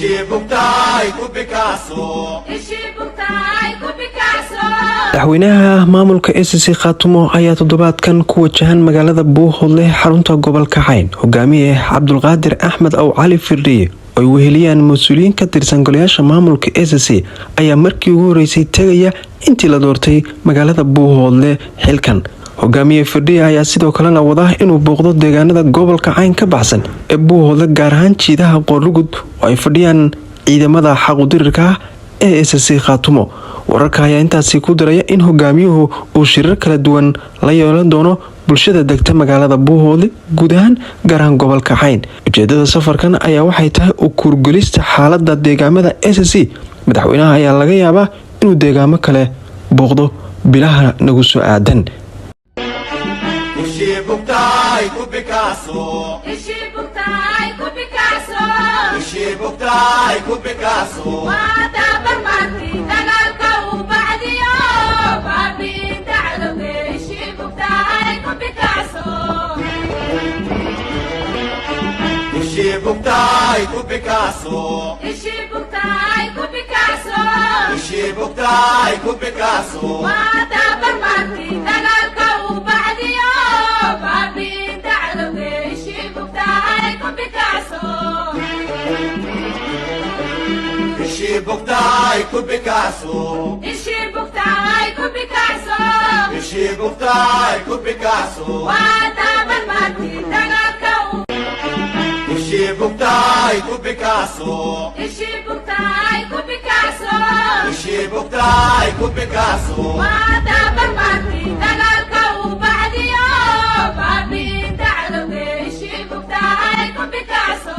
Ishii bugtaay ku bikaaso. Madaxweynaha maamulka SSC Khaatumo ayaa toddobaadkan ku wajahan magaalada Buuhoodle, xarunta gobolka Cayn. Hogaamiye Cabdulqaadir Axmed Aw Cali Firdhiye oo ay weheliyaan mas-uuliyiin ka tirsan golayaasha maamulka SSC ayaa markii ugu horeysay tegaya intii la doortay magaalada Buuhoodle xilkan. Hogaamiye Firdhiye ayaa sidoo kalena wada inuu booqdo deegaanada gobolka Cayn ka baxsan ee Buuhoodle, gaar ahaan jiidaha Qoorlugud oo ay fadhiyaan ciidamada xaqudirirka ah ee SSC Khaatumo. Wararka ayaa intaasi ku daraya in hogaamiyuhu uu shirar kala duwan la yeelan doono bulshada degta magaalada Buuhoodle guud ahaan, gaar ahaan gobolka Cayn. Ujeedada safarkan ayaa waxay tahay u kuurgelista xaalada deegaamada SSC. Madaxweynaha ayaa laga yaabaa inuu deegaamo kale booqdo bilaha nagu soo aadan. Ishii bugtaay ku bikaaso. Ishii bugtaay ku bikaaso. Dagaalka uu bacdiyo baabi'inta cadowge, ishii bugtahay ku bikacso. Ishii bugtaay ku bikaaso. Ishii bugtahay ku bikacso. Ishii bugtaay ku bikaaso. Waa tabarmaarti dagaalka uu bacdiyo baabi'inta cadowge, ishii bugtahay ku bikacso. Ishii bugtaay ku bikaaso. Ishii bugtahay ku bikacso. Ishii bugtaay ku bikaaso. Waa tabarmaarti dagaalka uu Ishii bugtaay ku bikaaso. Ishii bugtahay ku bikacso. Ishii bugtaay ku bikaaso. Waa tabarmaarti dagaalka uu bacdiyo baabi'inta cadowge, ishii bugtahay ku bikacso.